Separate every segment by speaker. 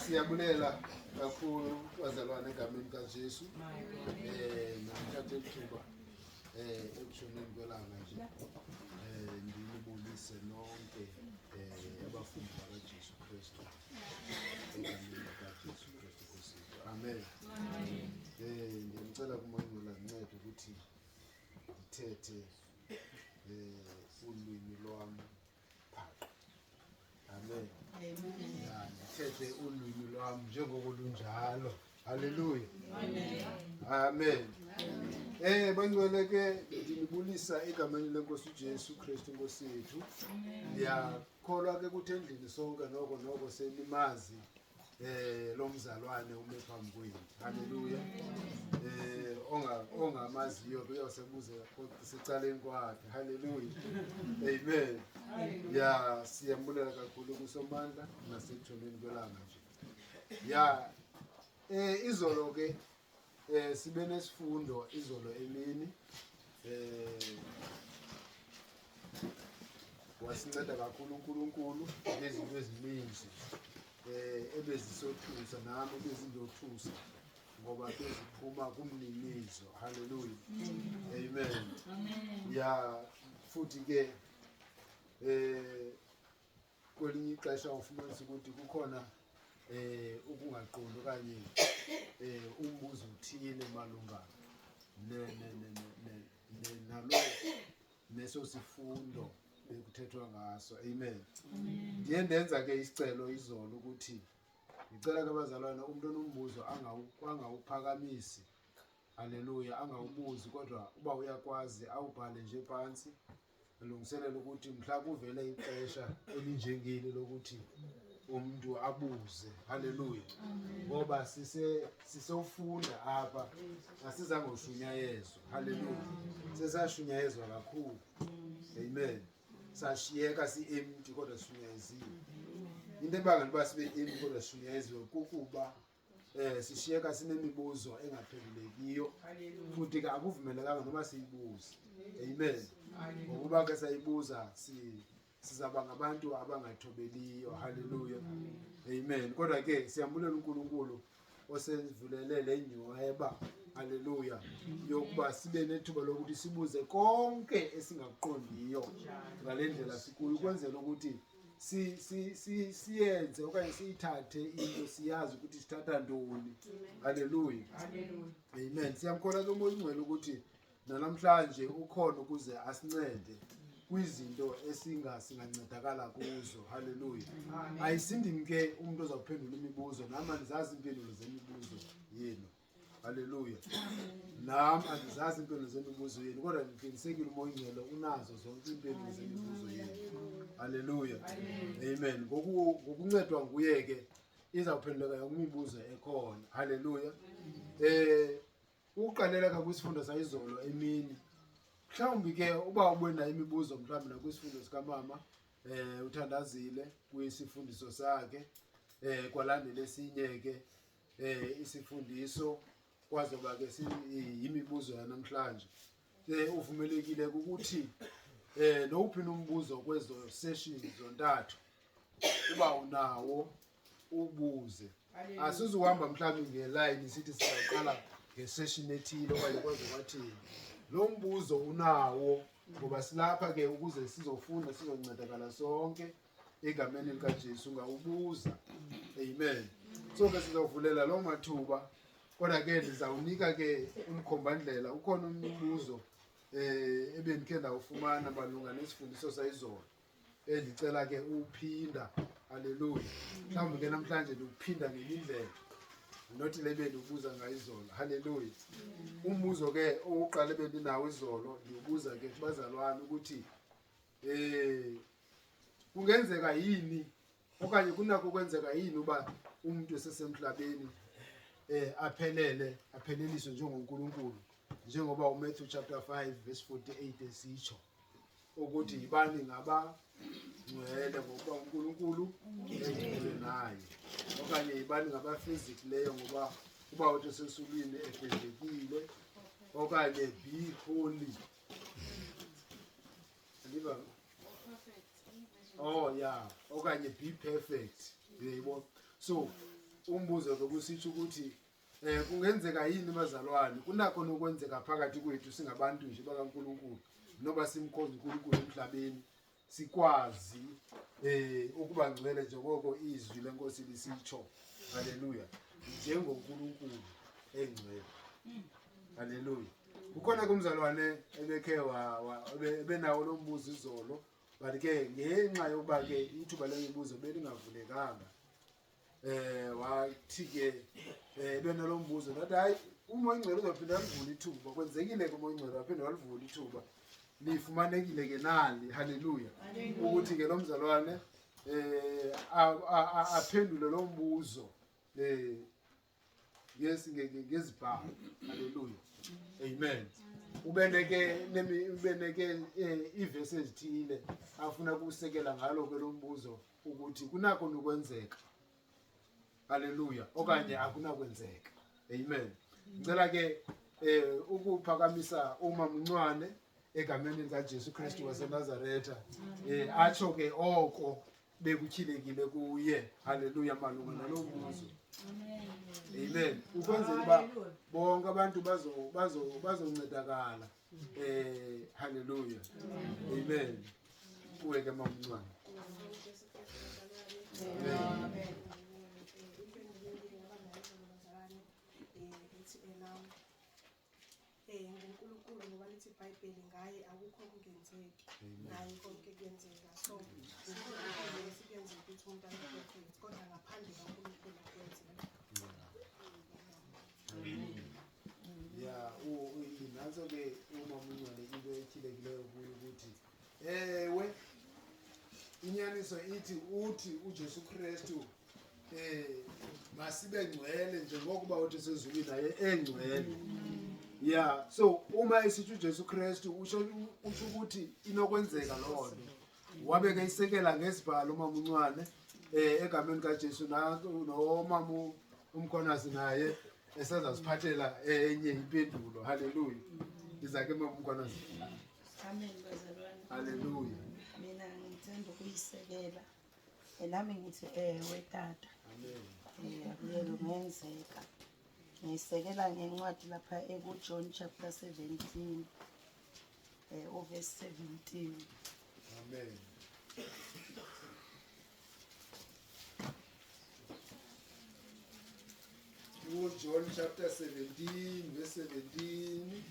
Speaker 1: Siyabulela kakhulu bazalwane egameni kaJesu. Namthathe ithuba ekushoneni kwelanga nje ndinibulise nonke abafundi bakaJesu Kristu egameni likaJesu Kristu Nkosi yethu. Amen. Ngiyamcela kuMangcwele angincede ukuthi ndithethe ulwimi lwam phaqa. Amen. Amen. Ndithethe ulwimi lwam njengoko lunjalo. Haleluya. Amen. Amen. Bangcwele ke ndinibulisa egameni lenkosi uJesu Kristu Nkosi yethu. Ndiyakholwa ke ukuthi endlini sonke noko senimazi lo mzalwane ume phambi kwenu. Haleluya. Ongamaziyo ke uyosebuze secaleni kwakhe. Haleluya. Amen. Ya, siyambulela kakhulu kuSomandla nasekutholeni kwelanga nje. Ya, izolo ke sibe nesifundo izolo emini. Wasinceda kakhulu uNkulunkulu ngezinto ezininzi ebezisothusa nami ebezindothusa ngoba beziphuma kumninizo. Haleluya. Amen. Ya, futhi ke kwelinye ixesha ufumanisa ukuthi kukhona ukungaqondi okanye umbuzo uthile malunga nalo neso sifundo bekuthethwa ngaso. Amen. Ndiye ndenza ke isicelo izolo ukuthi ngicela ke abazalwane umuntu onombuzo angawuphakamisi. Haleluya, angawubuzi kodwa uba uyakwazi awubhale nje phantsi, alungiselele ukuthi mhla kuvele ixesha elinjengeli lokuthi umuntu abuze. Haleluya. Ngoba sisofunda apha, asizange ushunyayezwa. Haleluya. Sesashunyayezwa kakhulu. Amen. Sashiyeka si-empty kodwa sishunyayezile. Into ebangela uba sibe empty kodwa sishunyayezwe kukuba sishiyeka sinemibuzo engaphendulekiyo futhi ke akuvumelekanga noma siyibuze. Amen. Ngokuba ke sayibuza sizaba ngabantu abangathobeliyo. Haleluya. Amen. Kodwa ke siyambulela uNkulunkulu osevulele le nyhweba, haleluya, yokuba sibe nethuba lokuthi sibuze konke esingakuqondiyo ngale ndlela sikuyo, ukwenzela ukuthi siyenze okanye siyithathe into siyazi ukuthi sithatha ntoni. Haleluya. Amen. Siyamkholwa ke uMoya oyiNgcwele ukuthi namhlanje ukhona ukuze asincede kwizinto singancedakala kuzo. Haleluya. Ayisindimi ke umuntu ozawuphendula imibuzo, nami andizazi iimpendulo zemibuzo yenu. Haleluya. Nami andizazi iimpendulo zemibuzo yenu, kodwa ndiqinisekile uMoya oyiNgcwele unazo zonke iimpendulo zemibuzo yenu. Haleluya. Amen. Ngokuncedwa nguye ke izawuphenduleka yonke imibuzo ekhona. Haleluya. Ukuqalela ka kwisifundo sayizolo emini, mhlawumbi ke uba ubunayo imibuzo mhlawumbi nakwisifundo sikamama uthandazile kwisifundiso sakhe, kwalandela esinye ke isifundiso, kwazoba ke yimibuzo yanamhlanje. Uvumelekile ukuthi nowuphi umbuzo kwezo sessions zontathu uba unawo ubuze. Asizuhamba mhlawumbi ngelayini sithi sizaqala ngesession ethile okanye kwaze kwathini. Lo mbuzo unawo ngoba silapha ke ukuze sizofunda, sizoncedakala sonke egameni likaJesu. Ungawubuza. Amen. So ke sizawuvulela loo mathuba, kodwa ke ndizawunika ke umkhombandlela. Ukhona umbuzo ebendikhe ndawufumana malunga nesifundiso sayizolo endicela ke uphinda. Haleluya. Mhlawumbi ke namhlanje ndiwuphinda ngenye indlela, nothi le bendiwubuza ngayo izolo. Haleluya. Umbuzo ke owokuqala ebendinawo izolo ndiwubuza ke kubazalwane ukuthi kungenzeka yini okanye kunako ukwenzeka yini uba umuntu esesemhlabeni aphelele, apheleliswe njengoNkulunkulu, njengoba uMatthew chapter 5 verse 48 esitsho ukuthi yibani ngabangcwele ngokuba uNkulunkulu engcwele naye, okanye yibani ngabafezekileyo ngoba uba uthi osesulwini efezekile, okanye be holy. Andiva? Oh yeah, okanye be perfect. Uyayibona? So Umbuzo ke kusitsho ukuthi kungenzeka yini bazalwane, kunakho nokwenzeka phakathi kwethu singabantu nje bakaNkulunkulu noba simkhonza uNkulunkulu emhlabeni, sikwazi ukuba ngcwele njengoko izwi lenkosi lisitsho. Haleluya, njengoNkulunkulu engcwele. Haleluya. Kukhona kumzalwane ebekhe ebenawo lo mbuzo izolo, but ke ngenxa yokuba ke ithuba lemibuzo belingavulekanga, wathi ke benalo mbuzo, ndathi hayi, uMoya Oyingcwele uzophinda alivule ithuba. Kwenzekile ke, uMoya Oyingcwele waphinde walivula ithuba, lifumanekile ke nali. Haleluya, ukuthi ke lo mzalwane aphendule lo mbuzo yes, ngezibhalo. Haleluya, amen. Ubeneke ivesi ezithile afuna ukusekela ngalo ke lo mbuzo ukuthi kunakho nokwenzeka, haleluya, okanye akunakwenzeka. Amen. Ngicela ke ukuphakamisa uma Mncwane egameni likaJesu Kristu waseNazaretha, atsho ke oko bekutyhilekile kuye. Haleluya, malunga nalo mbuzo. Amen. Ukwenzela uba bonke abantu bazoncedakala. Haleluya, amen. Kuwe ke, Mamncwane.
Speaker 2: Amen.
Speaker 3: NguNkulunkulu, ngoba lithi iBhayibheli ngaye akukho okungenzeki, ngaye konke kuyenzeka. So ngoNkulunkulu kuyenzeka ukuthi umuntu abe perfect, kodwa ngaphandle kaNkulunkulu akwenzeki.
Speaker 1: Ya, nanso ke uMamuncwane, into etyhilekileyo kuyo ukuthi ewe, inyaniso ithi uthi uJesu Kristu masibe ngcwele njengokuba uthi sezulwini naye engcwele. Yeah, so uma esithi uJesu Kristu usho ukuthi inokwenzeka loo nto. Wabe ke isekela ngesibhalo uMamuncwane egameni kaJesu, nomama uMkhonasi naye esazasiphathela enye impendulo. Haleluya. Izake, mama uMkhonasi.
Speaker 2: Amen, bazalwane.
Speaker 1: Haleluya.
Speaker 2: Mina ngithanda ukuyisekela. Nami ngithi ewe tata.
Speaker 1: Amen.
Speaker 2: Yebo, kungenzeka. Ngiyisekela ngencwadi lapha ekuJohn chapter 17 uverse 17.
Speaker 1: Amen. UJohn chapter 17 verse 17.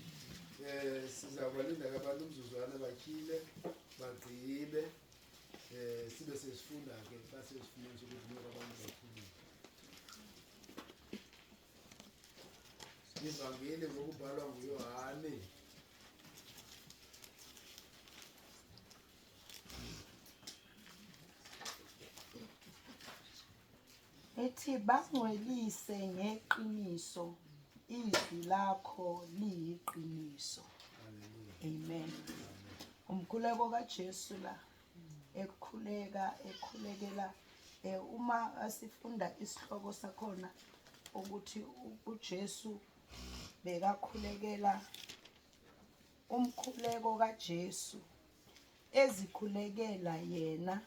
Speaker 1: Sizabalinda ke abantu umzuzwana, bakhile bagqibe, sibe sesifunda ke, base sifumanisa ukuthi noko abantu bakhulile. Ivangeli ngokubhalwa nguYohane.
Speaker 2: Ethi bangcwelise ngeqiniso, izwi lakho liyiqiniso. Amen. Umkhuleko kaJesu la, ekukhuleka ekhulekela uma asifunda isihloko sakhona ukuthi uJesu bekakhulekela, umkhuleko kaJesu ezikhulekela yena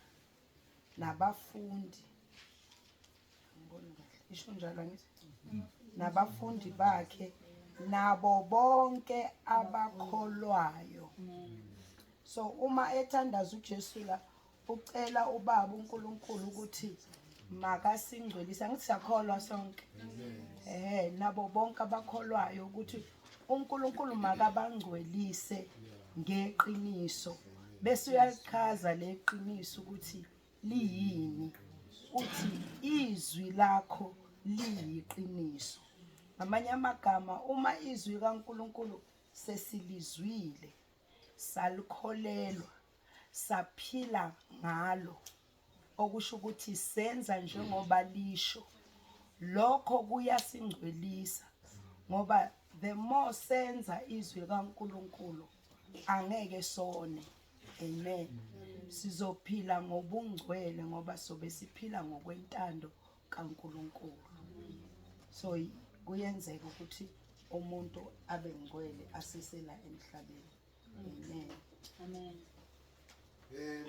Speaker 2: nabafundi. Angiboni kahle, isho njalo angithi nabafundi bakhe nabo bonke abakholwayo. So uma ethandaza uJesu la, ucela ubaba uNkulunkulu ukuthi makasingcwelise. Angithi siyakholwa sonke? Nabo bonke abakholwayo, ukuthi uNkulunkulu makabangcwelise ngeqiniso, bese uyalichaza leqiniso ukuthi liyini. Uthi izwi lakho liyiqiniso. Ngamanye amagama, uma izwi kaNkulunkulu sesilizwile, salikholelwa, saphila ngalo, okusho ukuthi senza njengoba lisho, lokho kuyasingcwelisa, ngoba the more senza izwi kaNkulunkulu angeke sone. Amen. Sizophila ngobungcwele ngoba sobe siphila ngokwentando kaNkulunkulu. So kuyenzeka ukuthi umuntu abe ngcwele asesela emhlabeni. Amen.
Speaker 4: Amen.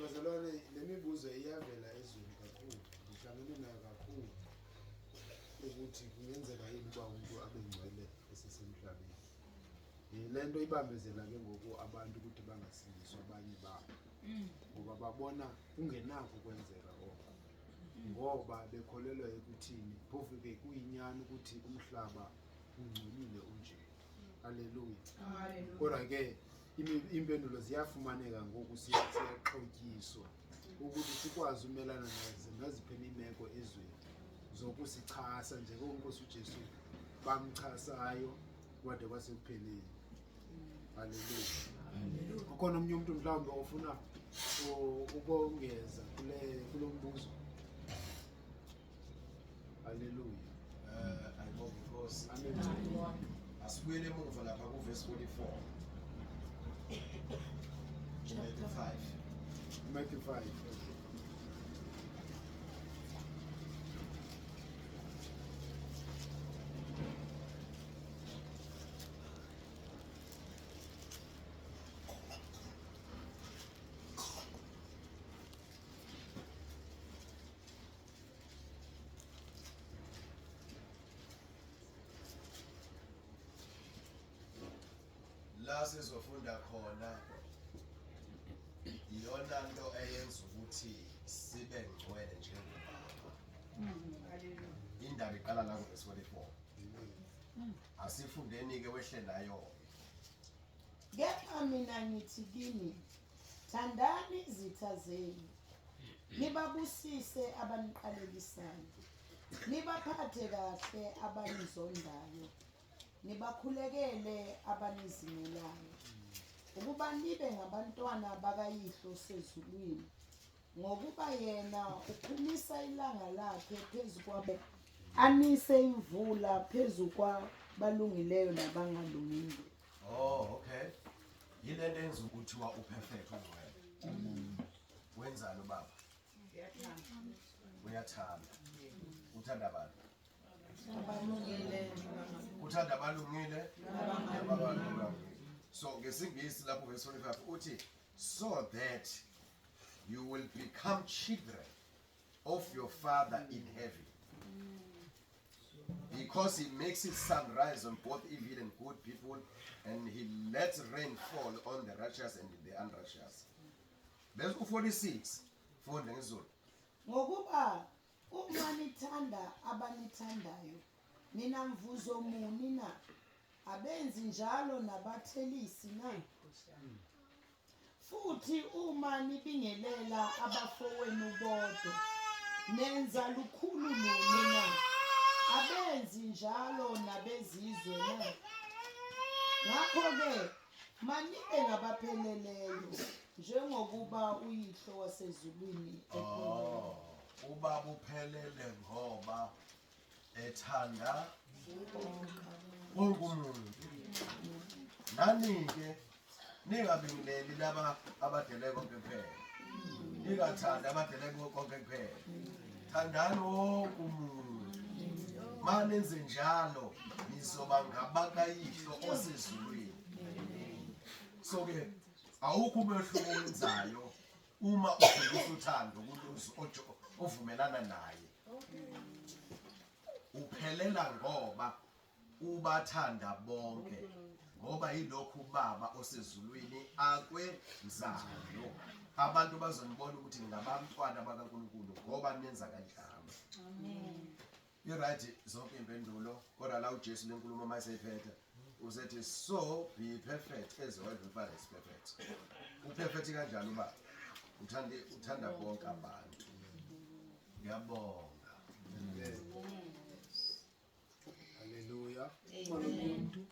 Speaker 1: Bazalwane, le mibuzo iyavela ezweni kakhulu. Ngihlangene nayo kakhulu. ukuthi kungenzeka yini uba umntu abe ngcwele esesemhlabeni. Le nto ibambezela ke ngoku abantu ukuthi bangasindiswa abanye babo, ngoba babona kungenakho ukwenzeka oko, ngoba bekholelwa ekuthini phofu ke kuyinyani ukuthi umhlaba ungcolile unje. Haleluya. Kodwa ke iimpendulo ziyafumaneka ngoku, siyaxhotyiswa ukuthi sikwazi umelana nazo naziphi iimeko ezweni zokusichasa njengoko Nkosi uJesu bamchasayo kwade kwasekupheleni. Haleluya. Ukhona omnye umntu mhlawumbi ofuna ukongeza kulo mbuzo? Haleluya.
Speaker 4: Ayibonge inkosi.
Speaker 1: Amen.
Speaker 4: Asibuyele emuva lapha kuvesi 44. Matthew 5.
Speaker 1: Matthew 5. Okay.
Speaker 4: La sizofunda khona iyona nto eyenza ukuthi sibe ngcwele njengobaba. Indaba iqala la kuvesi 44. Asifundeni ke wehle nayo.
Speaker 2: Kepha mina ngithi kini, thandani izitha zenu, nibabusise abaniqalekisayo, nibaphathe kahle abanizondayo, nibakhulekele abanizingelayo, ukuba nibe ngabantwana bakaYihlo osezulwini, ngokuba yena uphumisa ilanga lakhe phezu kwabo, anise imvula phezu kwabalungileyo nabangalungile.
Speaker 4: Oh, okay. Yile nto yenza ukuthiwa uperfect, ungcwele. Wenzani ubaba? Uyathanda. Uthanda abantu. Uthanda abalungile nabangalungile. So ngesingisi lapho verse 45 uthi, so that you will become children of your Father in heaven. Because he makes his sun rise on both evil and good people, and he lets rain fall on the righteous and the unrighteous. Verse 46, funda ngesiZulu.
Speaker 2: Ngokuba uma nithanda abanithandayo, ninamvuzo muni na? Abenzi njalo nabathelisi na? Futhi uma nibingelela abafowenu bodwa, nenza lukhulu luni na? Abenzi njalo nabezizwe na? Ngakho-ke manibe ngabapheleleyo njengokuba uYihlo wasezulwini ephelele.
Speaker 4: Oh, ubaba uphelele ngoba ethanda wonke umuntu. Nani-ke ningabingeleli laba abadele konke kuphela. Ningathandi abadele konke kuphela. Thandani wonke umuntu. Manenze njalo nizoba ngabakayihlo osezulwini. So ke awukho umehluko owenzayo uma ukhombisa uthando kumuntu ovumelana naye. Uphelela ngoba ubathanda bonke, ngoba yilokhu ubaba osezulwini akwenzayo. Abantu bazonibona ukuthi ningabantwana bakaNkulunkulu ngoba nenza kanjalo. I-right zonke impendulo, kodwa la uJesu lenkulumo mayiseyiphetha usethi, so be perfect as your heavenly Father is perfect. Uperfect kanjani ubaba? Uthanda bonke abantu. Ngiyabonga.
Speaker 1: Amen. Haleluya. Amen.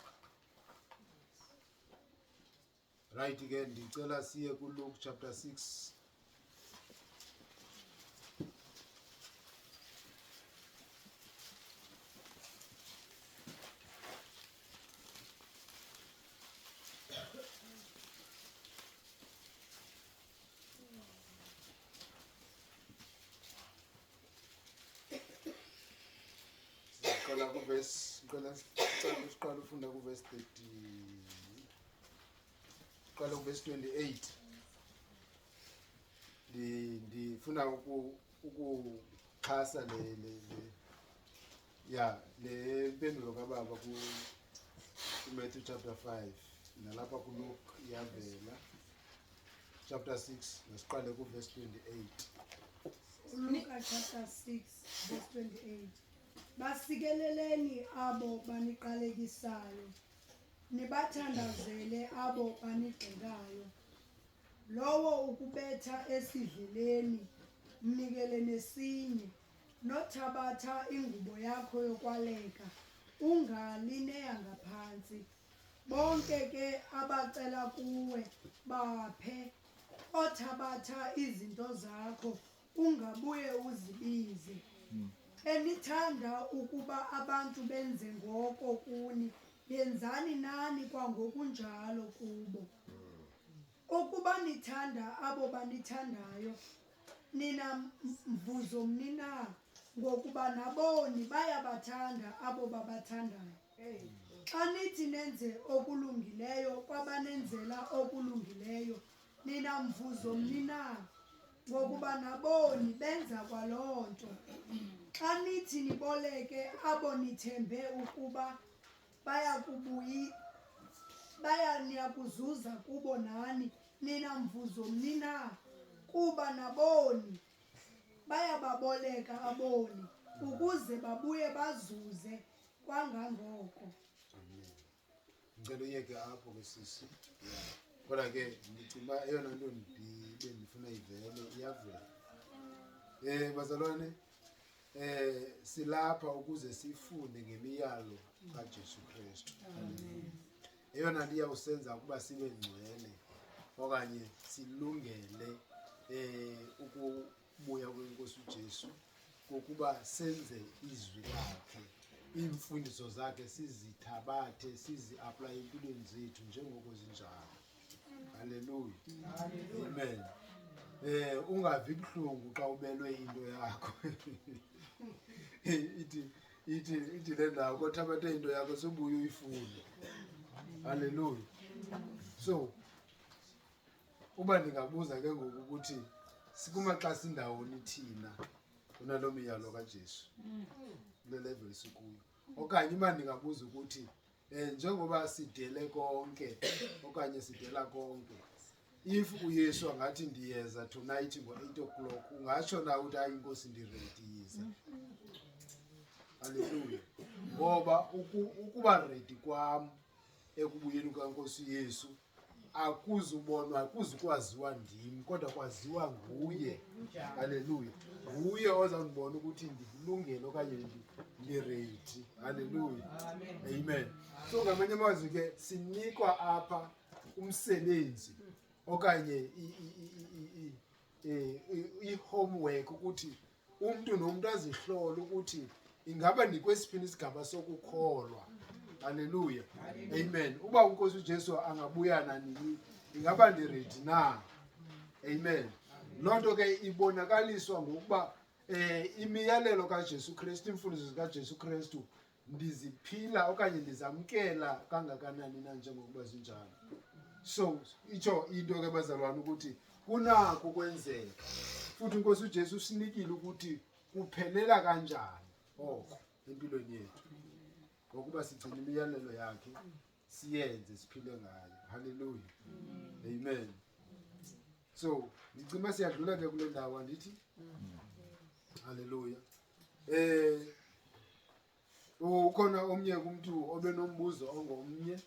Speaker 1: Right ke, ndicela siye ku Luke chapter 6. Siqala kuverse, siqala ufunda kuverse 30. Siqala kuverse 28. Ndifuna ukuxhasa le le le Ya, le mpendulo kababa ku Matthew chapter 5 nalapha kuLuke iyavela. Chapter 6 masiqale ku verse 28.
Speaker 5: Luka chapter 6 verse 28. Basikeleleni abo baniqalekisayo, nibathandazele abo banigxekayo. Lowo ukubetha esidleleni, mnikele nesinye, nothabatha ingubo yakho yokwaleka, ungali neyangaphantsi. Bonke ke abacela kuwe baphe, othabatha izinto zakho ungabuye uzibize. Enithanda ukuba abantu benze ngoko kuni, yenzani nani kwangokunjalo kubo. Ukuba nithanda abo banithandayo, nina mvuzo mni na? Ngokuba naboni bayabathanda abo babathandayo. Xa nithi nenze okulungileyo kwabanenzela okulungileyo, nina mvuzo mni na? Ngokuba naboni benza kwaloo nto. Xa nithi niboleke abo nithembe ukuba niyakuzuza kubo nani, nina mvuzo mni na? Kuba naboni bayababoleka aboni, ukuze babuye bazuze kwangangoko.
Speaker 1: Ngicela uyeke apho ke sisi. Kodwa ke ndicinga eyona nto ndibe ndifuna ivele iyavela. Bazalwane, silapha ukuze sifunde ngemiyalo kaJesu Kristu. Eyona nto iyawusenza ukuba sibe ngcwele okanye silungele ukubuya kweNkosi uJesu kokuba senze izwi lakhe, iimfundiso zakhe sizithabathe sizi-aplaye empilweni zethu njengoko zinjalo. Haleluya, amen. Ungavi buhlungu xa ubelwe into yakho. Ithi le ndawo kothabathe into yakho sobuye uyifune. Haleluya. So uba ndingabuza ke ngoku ukuthi sikumaxa sindawoni thina kunaloo miyalo kaJesu kule level sikuyo, okanye uba ndingabuza ukuthi njengoba sidele konke okanye sidela konke, if uYesu angathi ndiyeza tonight ngo-8 o'clock, ungatsho na ukuthi hayi inkosi ndi-ready yiza? Haleluya. Ngoba ukuba ready kwam ekubuyeni kukaNkosi Yesu akuzubonwa, akuzukwaziwa ndim, kodwa kwaziwa nguye. Haleluya. Nguye ozawundibona ukuthi ndikulungele okanye ndi-ready. Haleluya, amen. So ngamanye amazwi ke sinikwa apha umsebenzi okanye i-homework ukuthi umntu nomntu azihlole ukuthi ingaba ndikwesiphi isigaba sokukholwa. Haleluya, amen. Uba uNkosi uJesu angabuya nanini, ingaba ndi-ready na? Amen. Loo nto ke ibonakaliswa ngokuba imiyalelo kaJesu Kristu, iimfundiso zikaJesu Kristu ndiziphila okanye ndizamkela kangakanani na njengokuba zinjalo. So itsho into ke bazalwane ukuthi kunako ukwenzeka, futhi uNkosi uJesu usinikile ukuthi kuphelela kanjani oko empilweni yethu ngokuba sigcine imiyalelo yakhe, siyenze, siphile ngayo. Haleluya, amen. So ndicima siyadlula ke kule ndawo, andithi? Haleluya. Ukhona omnye kumntu obenombuzo ongomnye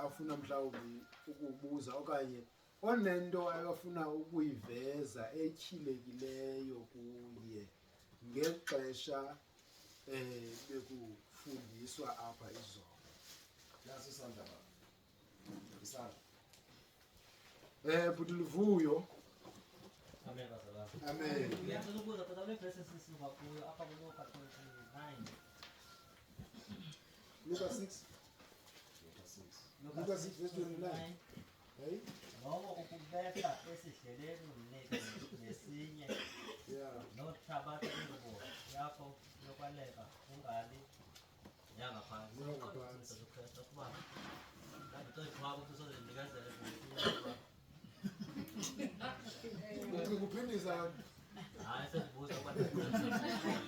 Speaker 1: afuna mhlawumbi ukubuza okanye onento ayofuna ukuyiveza etyhilekileyo kuye ngexesha bekufundiswa apha izolo?
Speaker 4: Naso isandla baba. Isandla.
Speaker 1: Bhuti Luvuyo.
Speaker 6: Amen, bazalwane.
Speaker 1: Amen.
Speaker 6: Ngiyacela ukubuza tata kule verse esisuka kuyo apha kuLuka 29.
Speaker 1: Luka 6.
Speaker 4: Luka 6.
Speaker 1: Luka 6 verse 29. Hey?
Speaker 6: Lowo ukubetha esidleleni mnike nesinye. Nothabatha ingubo yakho yokwaleka ungali yangaphansi.
Speaker 1: Yangaphansi.
Speaker 6: Jesu Kristu ukuba ndandicela ukuthi uzonikezele kuye.
Speaker 1: Ucinga uphindisa
Speaker 6: Hayi sesibuza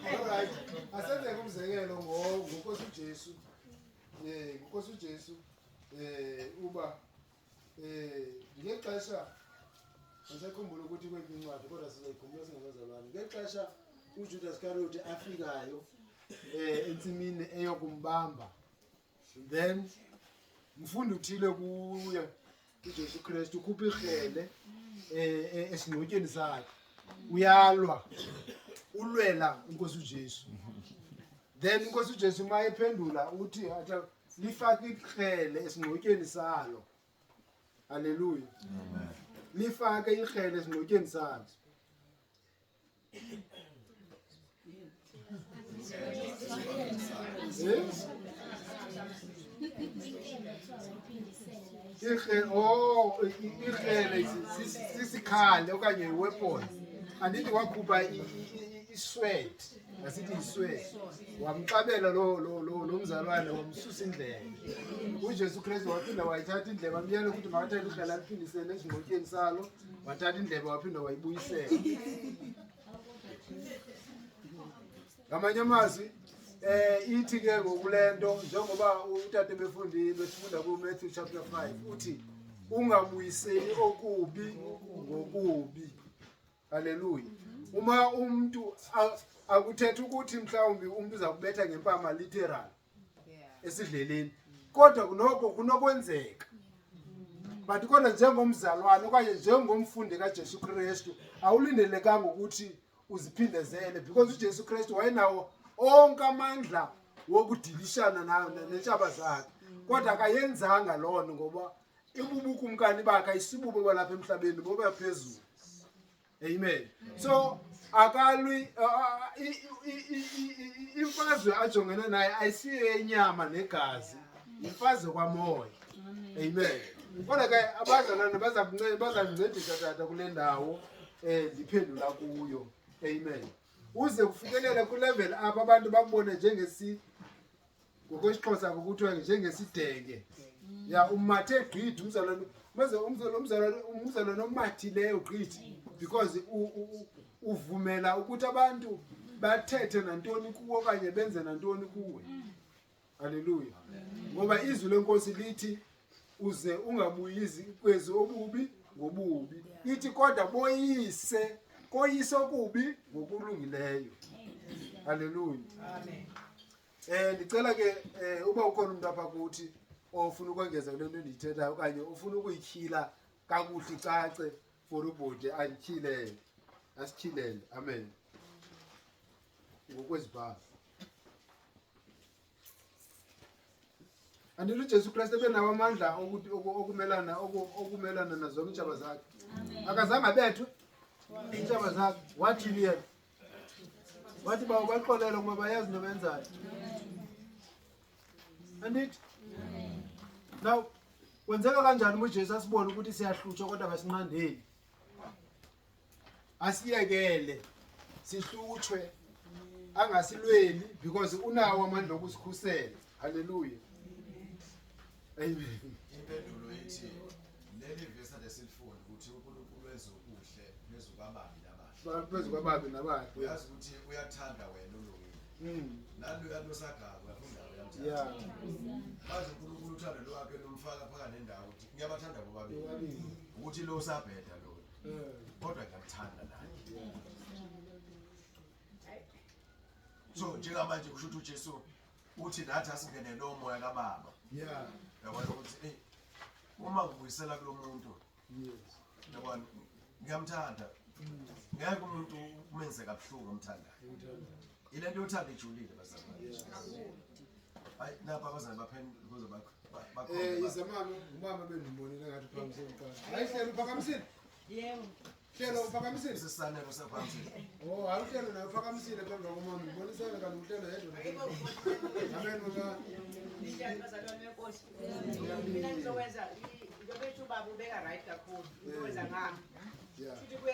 Speaker 1: Alright, asenzeke umzekelo ngoNkosi uJesu. NgoNkosi uJesu uba ngexesha ngisakhumbula ukuthi kweyiphi incwadi kodwa sizoyikhumbula singabazalwane. Ngexesha uJudas Iscariot afikayo entsimini eyokumbamba, then mfundi uthile kuye uJesu Kristu ukhupha ikrele esingcutyeni sakhe, uyalwa, ulwela inkosi uJesu. Then inkosi uJesu uma ephendula uthi athi lifake ikrele esingcutyeni salo. Haleluya.
Speaker 4: Amen.
Speaker 1: Lifake ikrele esingcutyeni salo. Ikrele sisikhali okanye iweapon. Andithi wakhupha isword, asithi isword, wamxabela lo mzalwane, wamsusa indlebe. UJesu Kristu waphinda wayithatha indlebe, wamyala ukuthi makathathe ikrele aliphindisele esingqotyeni salo, wathatha indlebe waphinda wayibuyisela. Ngamanye amazwi ithi ke ngokulento njengoba utata befundile besifunda ku Matthew chapter 5 uthi ungabuyiseli okubi ngokubi. Haleluya. Uma umuntu akuthetha ukuthi mhlawumbi umuntu uzakubetha ngempama literal esidleleni, kodwa noko kunokwenzeka. But kodwa njengomzalwane okanye njengomfundi kaJesu Kristu awulindelekanga ukuthi uziphindezele, because uJesu Kristu wayenawo onke amandla wokudilishana nentshaba zakhe, kodwa akayenzanga loo nto ngoba ibubukumkani bakhe ayisibubo balapha emhlabeni, boba phezulu. Amen. So akalwi imfazwe ajongene naye ayisiyo yenyama negazi, imfazwe kwamoya. Amen. Kodwa ke abazalwane bazakuncedisa tata kule ndawo ndiphendula kuyo. Amen. Uze kufikelele ku-level apho abantu bakubone njengesi, ngokwesiXhosa kuthiwa njengesidenge. Ya, umathe gqithi umzalwane, umzalwane omathileyo gqithi, because uvumela ukuthi abantu bathethe nantoni kuwe okanye benze nantoni kuwe. Haleluya. Ngoba izwi lenkosi lithi uze ungabuyizi kwezi obubi ngobubi, ithi kodwa boyise koyise okubi ngokulungileyo. Haleluya.
Speaker 3: Amen.
Speaker 1: Ndicela ke uba ukhona umuntu apha kuthi ofuna ukwengeza kule nto endiyithethayo okanye ofuna ukuyityhila kakuhle icace for ubhuti, andityhilele, asityhilele. Amen. Ngokwezibhalo. Andithi uJesu Kristu ebenawo amandla okumelana nazo iintshaba zakhe. Akazange abethwe iintshaba zakhe. Wathini yena? Wathi bawo baxolele ngoba bayazi into abayenzayo. Andithi? Now kwenzeka kanjani uma uJesu asibone ukuthi siyahlutshwa kodwa akasinqandeli? Asiyekele sihlutshwe, angasilweli, because unawo amandla okusikhusela. Haleluya. Amen.
Speaker 4: Impendulo ithi leli verse ade silifunda ukuthi uNkulunkulu wenza okuhle phezu kwababi nabahle.
Speaker 1: Phezu kwababi nabahle.
Speaker 4: Uyazi ukuthi uyakuthanda wena ulungile. Nalo yalosagaba uyafunda uyamthanda. Manje uNkulunkulu uthando lwakhe lumfaka phakathi nendawo ukuthi ngiyabathanda bobabili.
Speaker 1: Bobabili.
Speaker 4: Ukuthi lo usabheda lo. Kodwa ngiyamthanda naye. So njengamanje kusho ukuthi uJesu uthi nathi asingene lo moya kaBaba. Yabona ukuthi uma ngibuyisela kulo muntu, yabona ngiyamthanda. Ngeke umuntu umenze kabuhlungu omthandayo. Ile nto yothando ijulile bazalwane. Hayi napa abazali baphendula ukuze bakhombe.
Speaker 1: Yize mama, umama bendimbonile ngathi uphakamisile kuqala. Hayi hlelo uphakamisile.
Speaker 3: Yebo.
Speaker 1: Hlelo uphakamisile.
Speaker 4: Isisanelo saphakamisile.
Speaker 1: Oh, hayi uhlelo naye uphakamisile phambi komama. Ngibonisana kanti uhlelo yedwa. Amen mama.
Speaker 7: Ninjani bazalwane benkosi? Mina ngizokwenza njengoba ubaba ubeka right kakhulu. Ngizokwenza ngami. Futhi kwe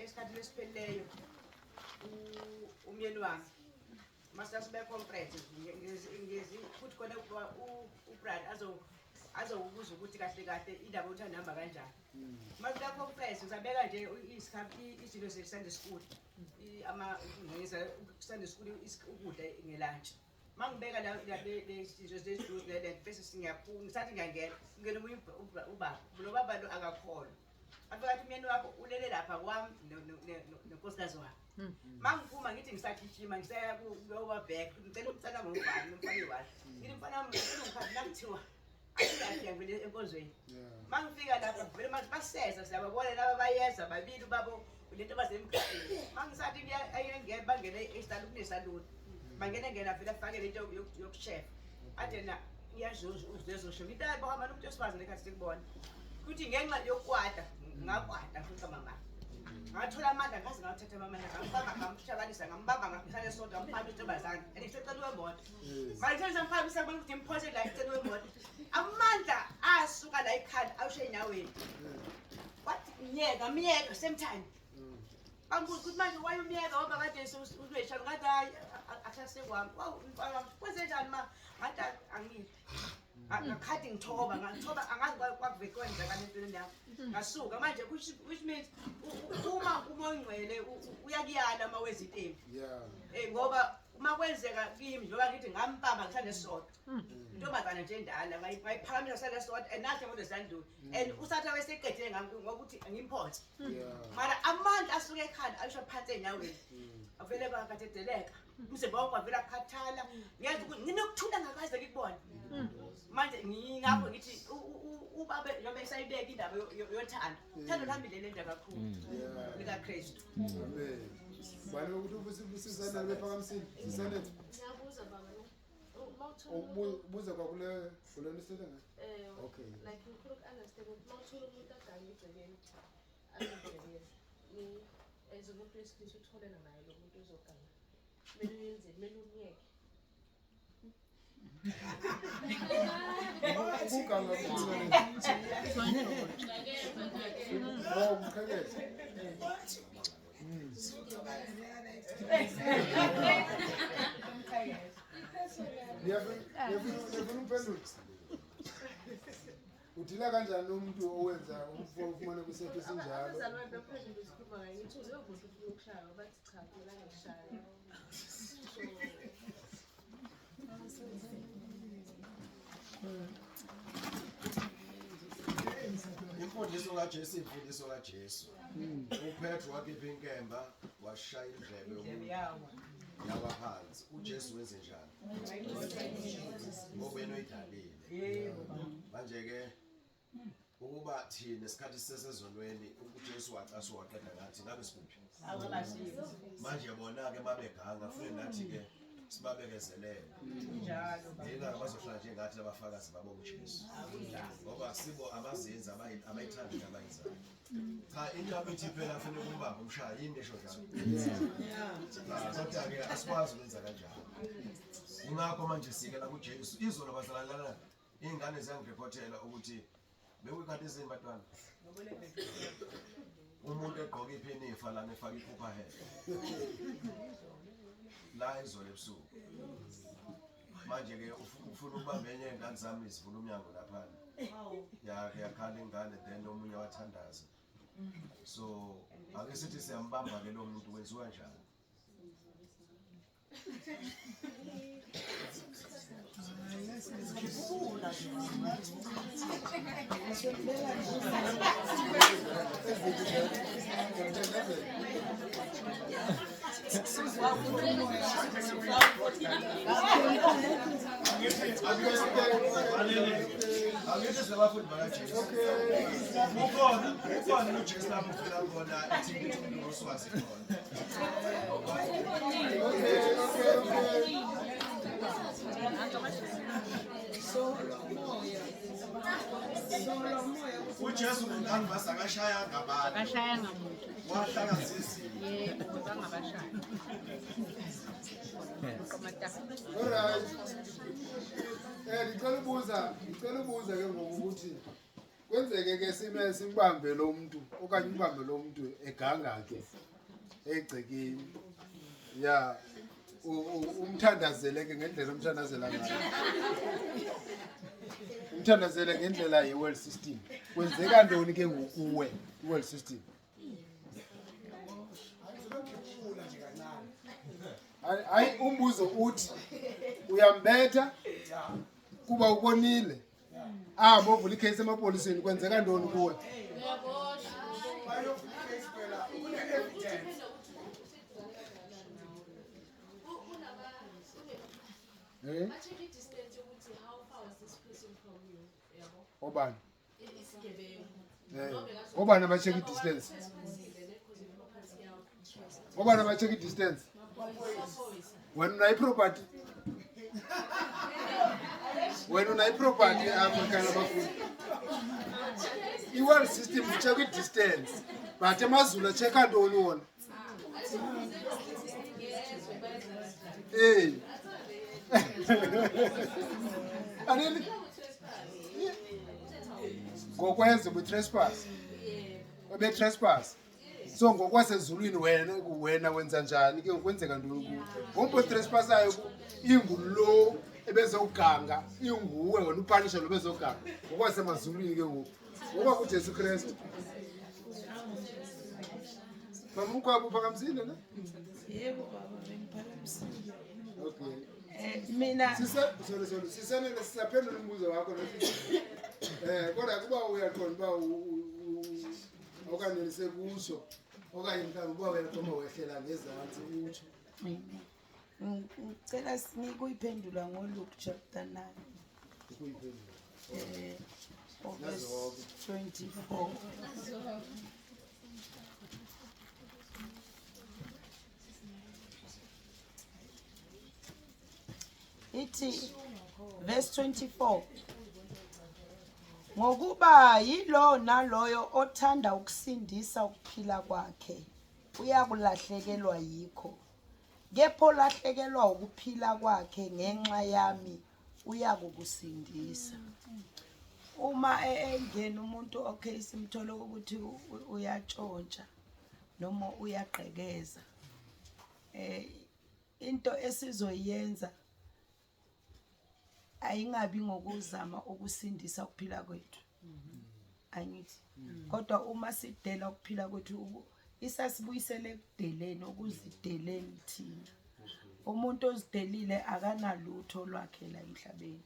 Speaker 7: esikhathini esiphelileyo umyeni wami masasibe conference ngezi futhi khona uBrad azo Azokubuza ukuthi kahle kahle indaba yothando ihamba kanjani. Mase confess uzabeka nje isikhathi izinto ze Sunday school. Ama ngeza Sunday school ukudla ngelunch. Mangibeka la lezinto zejuice le bese singiyaphuma ngisathi ngiyangena ngene omunye ubaba lo baba lo akakholwa. Afika athi umyeni wakho ulele lapha kwami nonkosikazi wami. Mangiphuma ngithi ngisagijima ngisaya kuyoba back ngicela umtsala ngobani umfana wami. Ngithi mfana wami ngicela ungikhathi nakuthiwa asikahle ngivele enkonzweni. Mangifika lapha vele manje baseza siyababona laba bayeza babili babo lento basemgaqweni. Mangisathi ngiyangena bangene esitalini kunesaluni. Bangena ngena vele afake lento yokushefa. Ade na ngiyazuza uzezosho ngithi hayi bohamba nomuntu wesifazane ekhathi sikubona. Kuthi ngenxa yokukwata ngakwata futhi mama. Ngathola amandla ngaze ngawathatha amandla ngambamba ngamshabalisa ngambamba ngamhlala esonto ngamphamisa intombazane and ngisecela wemoto. Manje ngiphamisa ngibona ukuthi ngimphose la ecela wemoto. Amandla asuka la ekhanda awushe enyaweni. Wathi myeka myeka same time. Bangibuza ukuthi manje why umyeka ngoba kade uzweshana ngathi hayi akusasekwami. Wawu mfana wami kwenze njani ma ngathi angiphi. Ngakhadi ngithoba ngathoba angazi kwakuveke kwenzakala empilweni yami. Ngasuka manje which means uma umoya ongcwele uyakuyala uma wenza into embi. Ngoba uma kwenzeka kimi njengoba ngithi ngambamba ngisanesonto. Intombazane nje endala ngayiphakamisa sanesonto and nahle ngoba zanduli. And usathi wayeseqedile ngami ngokuthi ngimphonse. Mara amandla asuke ekhanda ayisho phansi enyaweni. Avele bakadedeleka. Umzimba wami wavela akhathala. Ngiyazi ukuthi nginokuthula ngakaze ngikubone. Manje ngingakho ngithi ubaba noma esayibeka indaba yothando. Uthando lihambile le kakhulu. Lika Kristu.
Speaker 1: Amen. Bani ukuthi ubusisane bephakamisile. Sisane.
Speaker 8: Ngiyabuza baba uma uthola umuntu
Speaker 1: Ubuza kwakule kulona isithethe ngayo. Okay.
Speaker 8: Like ngifuna uku-understand ukuthi uma uthola umuntu aganga egcekeni azigcekeni ni as umuntu wesilisa utholana naye lo muntu ozoganga kumele uyenzeni kumele umyeke?
Speaker 1: Ukuganga kuthina. Oh, mqhekeza. Niyafuna uphendule. Uthila kanjani umuntu owenza ufumane kwisethu esinjalo?
Speaker 8: Abazali bami baphendula isikhuluma ngayo ngithi uze uvusa ufuna ukushaywa bathi cha kumele angishaya. So
Speaker 4: Imfundiso kaJesu, imfundiso kaJesu. uPetro wakhipha inkemba washaya indlebe yomuntu yawa phansi. uJesu wenze njani? Ngoba yena uyidalile. Manje ke ukuba thina isikhathi sisesezonweni uJesu wacaswa waqeda ngathi ngabe sikuphi? Manje bona ke babeganga fune nathi ke sibabekezelele. Yena bazohlala njengathi labafakazi babo uJesu. Ngoba sibo abazenzi abayithandi into abayenzayo. Cha into abithi phela afuna ukumbamba umshaya yini esho njalo. Cha kodwa ke asikwazi ukwenza kanjalo. Ingakho manje sikela kuJesu izolo bazalana ingane ziyangirepotela ukuthi bekuyikhathi ezini bantwana. Umuntu egqoka iphinifa lana efaka iphupha head. La izolo ebusuku. Manje ke ufuna ukubamba enye ingane zami zivula umnyango lapha. Ya yakhala ingane then omunye wathandaza. So ake sithi siyambamba ke lo muntu kwenziwa kanjani? Angithi silabafundi bakaJesu. Ukhona uJesu lapho ufika khona ethi umuntu ngoswazi khona.
Speaker 1: Okay.
Speaker 4: uJesu ngangivasa akashayanga abantu.
Speaker 9: Akashayanga muntu.
Speaker 4: Wahlakaza izinto.
Speaker 9: Yebo, bangabashaya.
Speaker 1: Alright. Ngicela ubuza ke ngoku ukuthi kwenzeke ke sime simbambe lo muntu okanye umbambe lo muntu eganga ke egcekeni. Ya umthandazele ke ngendlela omthandazela ngayo. Umthandazele ngendlela ye-world system. Kwenzeka ntoni ke ngokuwe i-world system? Hayi, umbuzo uthi uyambetha kuba ubonile. Ahambe ovula ikheyisi emapoliseni, kwenzeka ntoni kuwe? Eh? Obani? Obani aba-check i-distance? Obani aba-check i-distance? Wena unayo iproperty? Wena unayo iproperty apha ekhaya labafundi? I-world system ucheck i-distance, but amazulu achecka ntoni wona? Eh. Aneli ngokwenza ubu-trespass, ube-trespass. So ngokwasezulwini wena wenza njani ke? Kwenzeka ntoni kuwe ngomntu otrespassayo? Ingulo ebezoganga, inguwe wena upanisha lo bezoganga ngokwasemazulwini ke ngoku, ngoba kuJesu Kristu. Mama uMkhwabo, uphakamisile ne?
Speaker 2: Yebo baba, bengiphakamisile.
Speaker 1: Okay.
Speaker 2: Mina
Speaker 1: Sorry, sorry, sisanele sisaphendula umbuzo wakho nothi kodwa kuba uyaqonda uba awukanelise kuso, okanye mhlawumbi uba uyaqonda uba wehlela ngezantsi, utsho.
Speaker 2: Amen. Ngicela sikuyiphendula ngoLuke chapter 9.
Speaker 1: Ukuyiphendula.
Speaker 2: Verse
Speaker 1: Nazo-ke.
Speaker 2: 24. Ithi verse 24, ngokuba yilo naloyo othanda ukusindisa ukuphila kwakhe uyakulahlekelwa yikho, kepha olahlekelwa ukuphila kwakhe ngenxa yami uyakukusindisa. Uma engena umuntu, okay, simthole ukuthi uyatshontsha noma uyagqekeza, into esizoyenza ayingabi ngokuzama ukusindisa ukuphila kwethu, angithi? Kodwa uma sidela ukuphila kwethu, isasibuyisele ekudeleni, okuzideleni thina. Umuntu ozidelile akanalutho lwakhe la emhlabeni.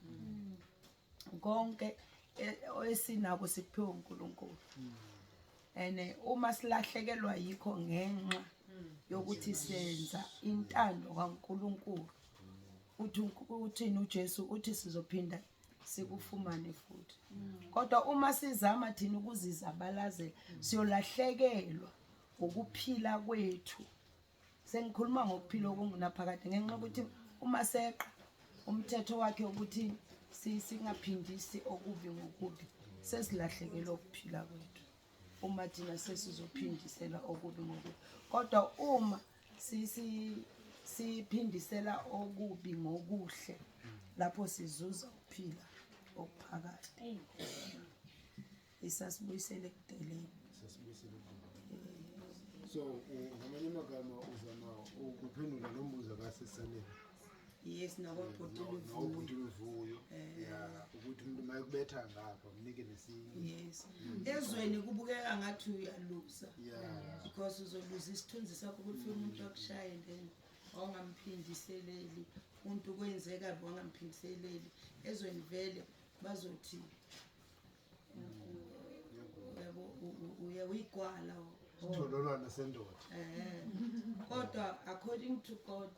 Speaker 2: Konke esinako sikuphiwe uNkulunkulu, and uma silahlekelwa yikho ngenxa yokuthi senza intando kaNkulunkulu, uthi uthini uJesu? Uthi sizophinda sikufumane futhi. Kodwa uma sizama thina ukuzizabalazela, siyolahlekelwa ukuphila kwethu. Sengikhuluma ngokuphila okungunaphakade, ngenxa yokuthi uma seqa umthetho wakhe ukuthi singaphindisi okubi ngokubi, sesilahlekelwa ukuphila kwethu uma thina sesizophindisela okubi ngokubi. Kodwa uma siphindisela okubi ngokuhle, lapho sizuza ukuphila okuphakade. Isasibuyisele ekudeleni.
Speaker 1: Sasibuyisele ekudeleni. So ngamanye amagama uzama ukuphendula lo mbuzo kaSisanele?
Speaker 2: Yes, nakwabhuti.
Speaker 1: Nawubhuti Luvuyo, ya, ukuthi umuntu uma ekubetha ngapha, mnike nesinye.
Speaker 2: Yes, ezweni kubukeka ngathi uyaluza because uzoluza isithunzi sakho ukuthi umuntu akushaye, then awungamphindiseleli. Umuntu kwenzeka wangamphindiseleli, ezweni vele bazothi, yabo, uye uyigwala.
Speaker 1: Isithololwana sendoda.
Speaker 2: Kodwa according to God,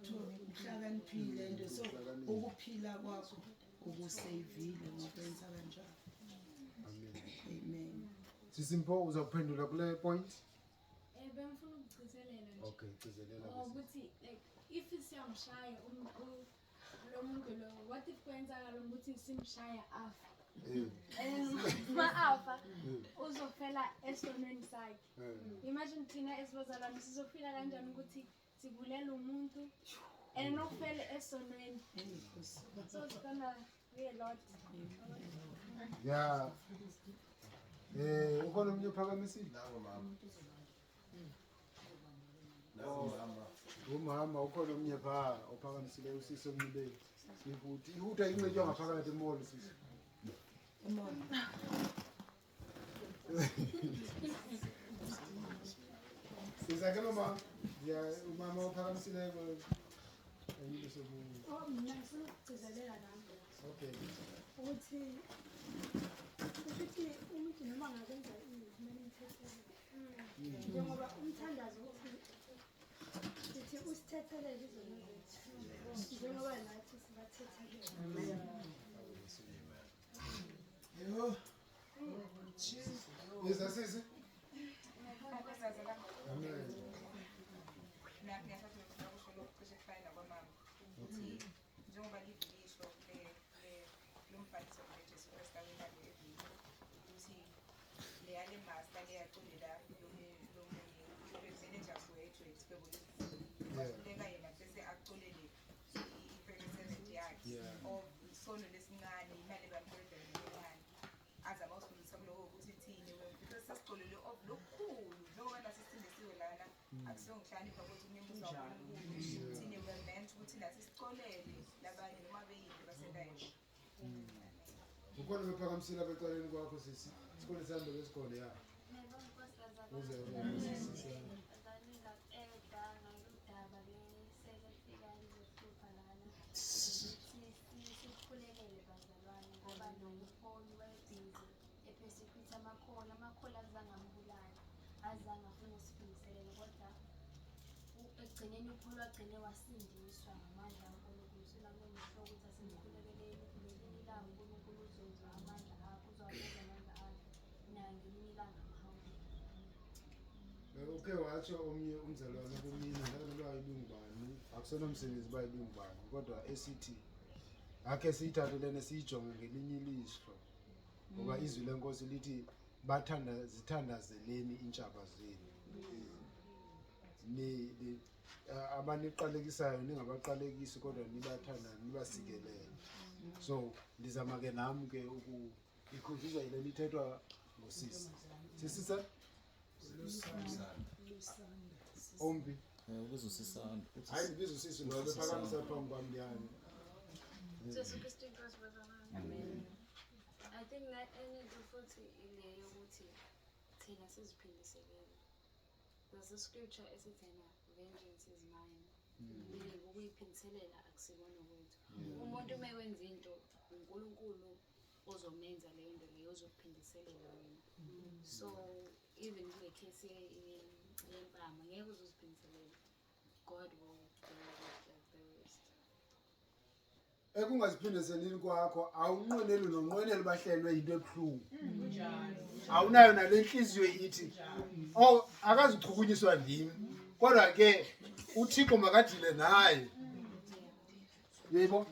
Speaker 2: uhlakaniphile and so ukuphila kwakho ukuseyivile ngokwenza kanjalo.
Speaker 1: Amen.
Speaker 2: Amen.
Speaker 1: Sisimpho, uzakuphendula kule point?
Speaker 10: Bengifuna ukugcizelela nje.
Speaker 1: Okay, gcizelela.
Speaker 10: Ukuthi like if siyamshaya lo muntu lo, what if kwenzakala ukuthi simshaya afa? And ma afa, uzofela esonweni sakhe. Imagine thina esibazalwane sizofila kanjani ukuthi sibulela umuntu and nokufele esonweni? So it's gonna be a lot.
Speaker 1: Ya, ukhona omunye uphakamisile?
Speaker 4: Nangu mama. Nangu mama.
Speaker 1: Umama ukhona omnye phaa ophakamisileyo usisi onxibe ihuti. Ihuti ayinxitywa ngaphakathi emall sisi. Siza ke mama, umama ophakamisileyo enye into
Speaker 10: Oh, mna ngifuna ukugcizelela nami.
Speaker 1: Okay.
Speaker 10: Ukuthi umuntu noma ngakenza ini kumele umthethelele. Njengoba umthandazo uthi usithethelele izono zethu. Njengoba nathi sibathethelele.
Speaker 1: Amen. Yo. Iza sisi. Amen.
Speaker 11: Njengoba livisho lombhaliso leJesu Kristu awinalo evini ukuthi leyale master leyaculela lomunye manager wethu esikwebo lesileka yena bese aculele i-servant yakhe or isono lesincane imali ebamqeda encane azama usifundisa kuloko ukuthi thini because sesicolele of lokukhulu njengoba nasisindisiwe lana akusiyo ngihlakanipha ukuthi unemusa waNkulunkulu thini we meant ukuthi nathi sicolele labanye noma beyini basendayo.
Speaker 1: Ukhona bephakamisile apha ecaleni kwakho sisi. Isikole sami besikole ya. Uze sisi.
Speaker 12: Sikhulekele bazalwane ngoba nomholi wayebhizi ephesikwitha amakholi azange ambulale, azange afune usiphindiselele kodwa ekugcineni uPaul wagcine wasindiswa ngamandla kaNkulunkulu. So nami ngisho ukuthi asimkhulekeleni ngelinye ilanga uNkulunkulu uzozwa amandla akho, uzowaveza amandla akhe naye ngelinye ilanga amhawukele.
Speaker 1: Uke watsho omnye umzalwane kumina ndanoba ibingubani, akusenomsebenzi uba ibingubani, kodwa esithi akhe siyithathe lena siyijonge ngelinye ilihlo ngoba izwi lenkosi lithi zithandazeleni iintshaba zenu. Abaniqalekisayo ningabaqalekisi kodwa nibathanda nibasikelele. So ndizama ke nam ke ikhunjuzwa yile nto ithethwa ngosisi. Sisi sa? Ombi.
Speaker 13: Ubiza usisanda.
Speaker 1: Hayi ndibiza usisi lo bephakamisa phambi kwam ndiyani.
Speaker 12: Jesu Kristu inkosi bazalwane. Amen. I think that enye into futhi ile yokuthi thina siziphindiselele. There's a scripture esithi vengeance is mine. Meaning ukuyiphindiselela akusikona kwethu. Umuntu uma wenza into uNkulunkulu ozomenza leyo nto leyo ozokuphindiselela wena. So even kule case yempama ngeke uzoziphindiselela. God will deal with the rest.
Speaker 1: Ekungaziphindiselini kwakho awunqweneli nonqweneli bahlelwe yinto ebuhlungu. Awunayo nale nhliziyo ithi oh akazichukunyiswa ndim kodwa ke uThixo makadile naye. Yebo?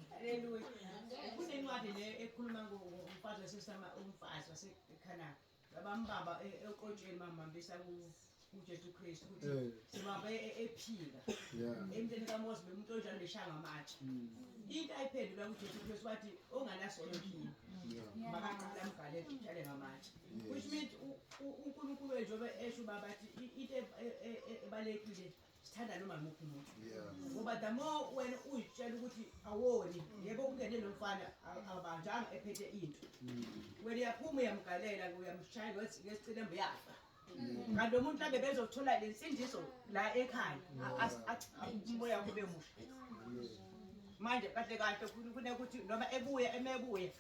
Speaker 7: Haleluya. Kunencwadi le ekhuluma ngomfazi wasesama umfazi waseKhanani. Babambamba eqotsheni bambambisa kuJesu Kristu ukuthi sibambe ephila. Emnteni kaMose bemuntu onjalo beshaya ngamatshe. Into ayiphendula kuJesu Kristu wathi onganasono kini. Makaqala amgalele utshale ngamatshe. Which means uNkulunkulu njengoba esho baba athi into ebalekile sithanda noma nguphi umuntu. Ngoba the more wena uyitshela ukuthi awoni yebo ungene lo mfana abanjanga ephethe into. Wena uyaphuma uyamgalela uyamshaya ngesicelembe uyafa. Kanti lo muntu mhlambe bezothola le nsindiso la ekhaya umoya kube musha. Manje kahle kahle kunokuthi noma ebuya emebuya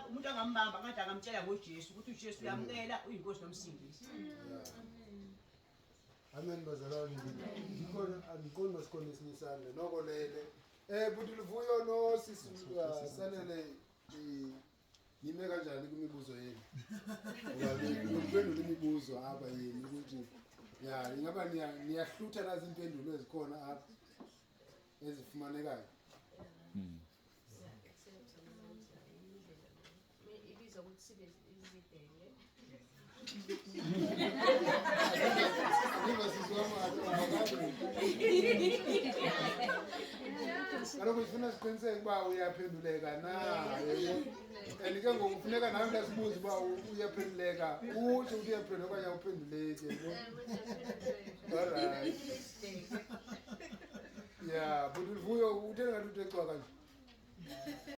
Speaker 7: umuntu angambamba ngathi angamtshela ngoJesu ukuthi uJesu uyamkela uyinkosi nomsindisi.
Speaker 1: Amen bazalwane. Ngikhona andiqondi basikhona esinye isandla noko lele. Buti Luvuyo no sisi Sanele nime kanjani kwimibuzo yenu? Ngoba ngiphendula imibuzo apha yenu ukuthi ya ingaba niyahlutha nazi impendulo ezikhona apha ezifumanekayo.
Speaker 8: Ibizwa ukuthi sibe izidenge.
Speaker 1: Kaloku sifuna siqiniseke uba uyaphenduleka na. And ke ngoku funeka nawe ndasibuza uba uyaphenduleka, utsho ukuthi uyaphendula okanye awuphenduleki, yabo. Alright, ya, but uLuvuyo utheni ngathi uthe cwaka nje?